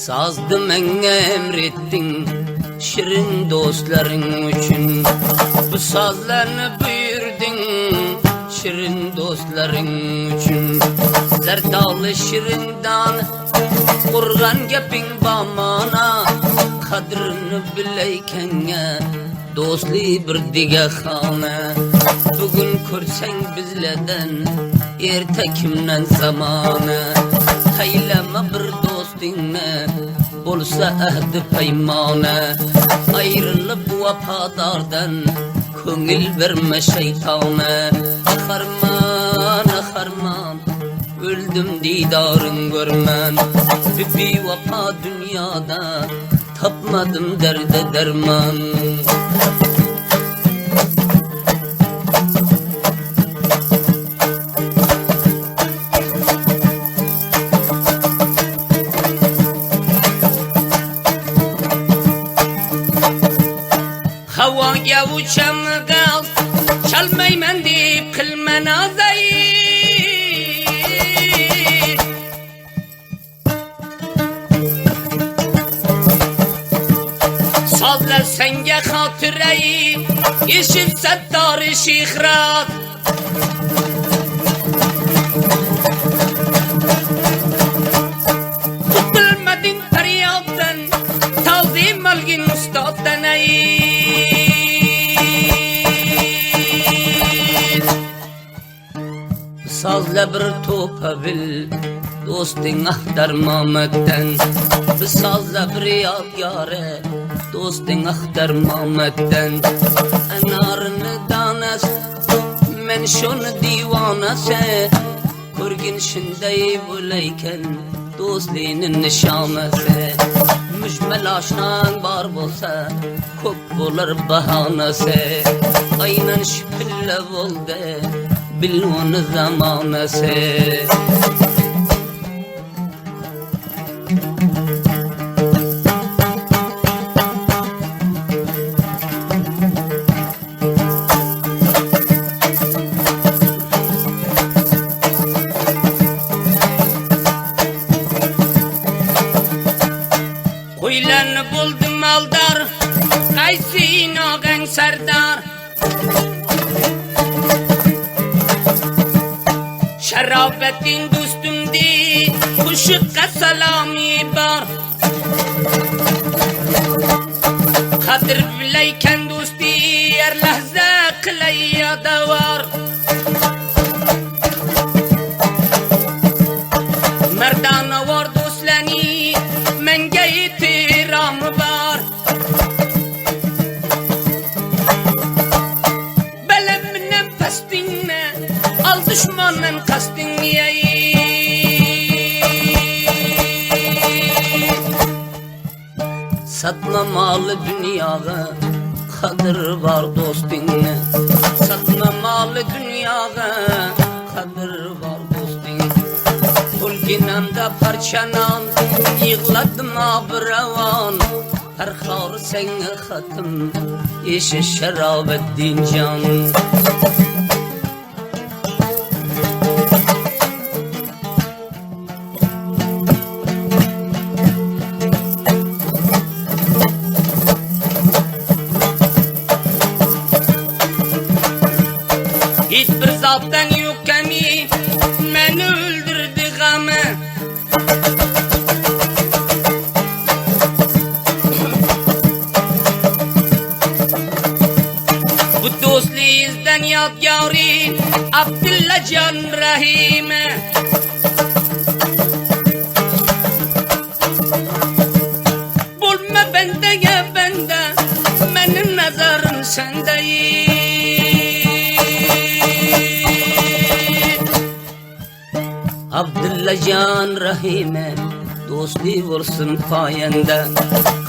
Sazdy menňe emretdiň şirin dostlaryň üçin Bu sazlarny buýurdyň şirin dostlaryň üçin Zerdaly şirindan gurgan gepiň bamana Kadryny bileýkeňe dostly bir dige hana Bu gün körseň bizlerden erte kimden zamana Taýlama bir dostyňny bolsa ähdi peýmana Aýrylyp wepadardan köňül berme şeýtana Aharman aharman öldüm didaryň görmän Bu biwepa dünýada Tapmadym derde derman. Havaga uçam gaz Çalmayman diýip kylma nazay. Sazlar senga xotirai Eshit sattori shihrat Qutulmading faryoddan Ta'zim olgin ustoddan ay Sazla bir topa bil Dosting axtarma makdan Sazla bir yodgori Dosting axtarma makdan Anarini donasi Men shuni divonasi Ko'rgin shunday bo'laykan Do'stlikni nishonasi Mujmal oshnang bor bo'lsa Ko'p bo'lar bahonasi Aynan shu pilla bo'ldi Bil uni zamonasi Qo'ylarni bo'ldi maldor Qaysi inog'ang sardor Sharobating do'stim de Qo'shiqqa salomi bor Qadr bilaykan do'sti Har lahza qilay yodavor Mardonavor do'stlarni Menga ehtiromi bor Balam bilan pastingni Al dushmandan qasdingni ey Satma malı dünyaga Kadir var dostingni Satma malı dünyaga Kadir var dosting Qo'lginamda parcha non Yig'ladim obravon Farxor senga xatim Eshi Sharobiddin jon Hech bir zotdan yo'q kami Meni o'ldirdi g'ami Bu do'stligingizdan yodgori Abdullajon Rahimi Bo'lma bandaga banda Mening nazarim senda Abdullajon Rahimi Do'stlik bo'lsin poyanda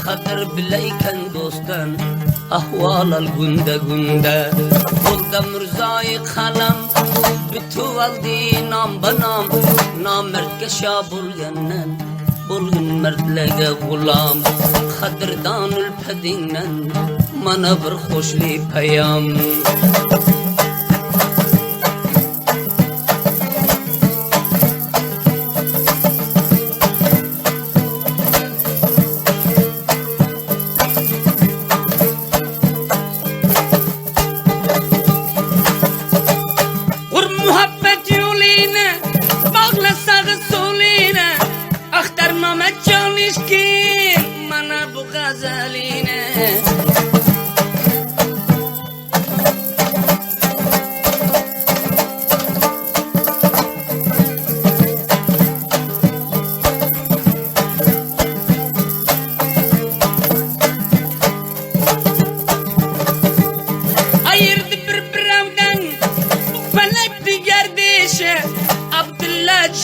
Qadr bilaykan do'stdan Ahvol al gunda gunda Bo'ldi Mirzoi qalam Bitib oldi nom banom Nomardga sho bo'lgandan Bo'lgin mardlarga g'ulom Qadrdon ulpadingdan Mana bir xo'shlik payom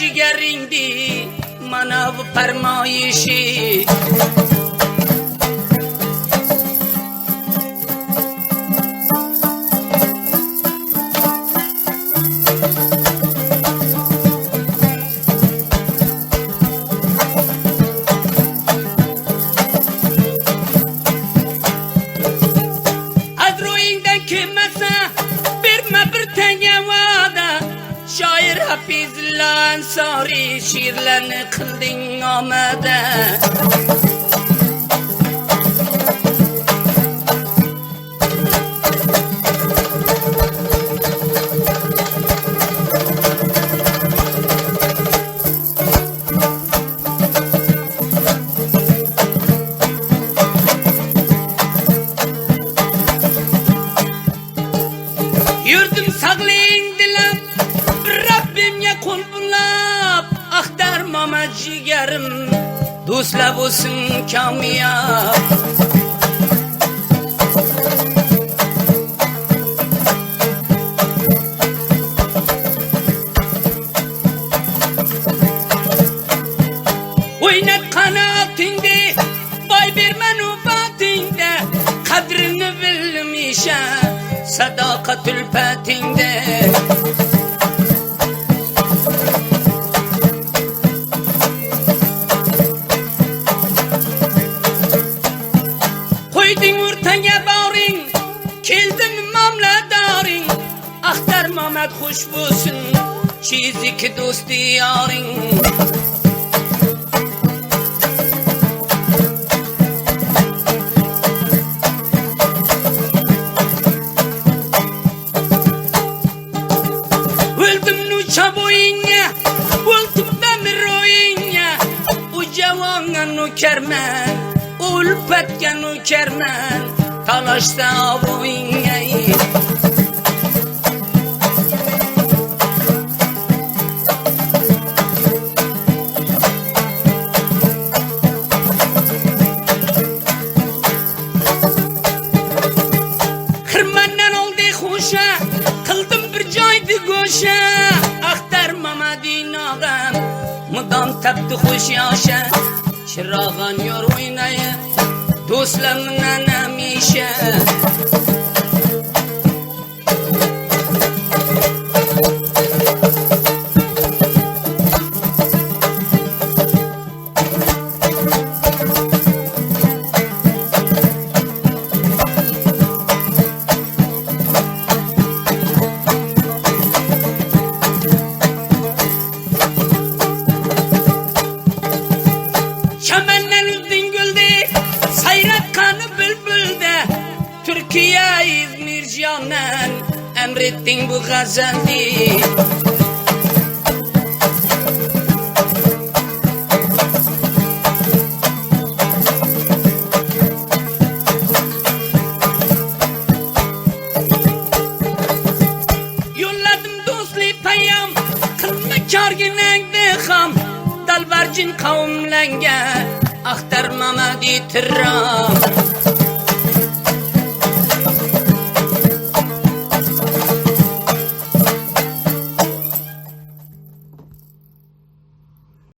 jigeringdi Mana bu fermayişi Azroingdan kelmasa berma bir tanga va'da Shoir Hafizullo Ansoriy she'rlarni qilding omada Yurdim sog'liging dilab Rabbimga qo'l bulab Axtarmama jigarim Do'stlar bo'lsin kamyob O'ynat qanotingni Boy berma navbatingda Qadrini bilmisha Sadoqat ulfatingda Qo'yding o'rtaga boring Keldim mamladoring Axtar Mamad xush bo'lsin Chiziki do'sti yoring O'ldim nucha bo'yingga O'ldim damir o'yingga U javonga no'karman Ulfatga no'karman Talashsa obro'yingga Xirmondan oldi xo'sha Qildim bir joydi go'sha Axtar Mamadin og'am Mudom tapdi xush yosha Chirog'on yor o'ynaya Do'stlar bilan hamisha Chamandan uzding guldi Sayratqani bulbulda Turkiya İzmir jonan Emr etding bu g'azalni Yo'lladim do'stlik payam Qilma korginangni ham Dalbarjin qavmlanga Axtar Mamadi Tirram.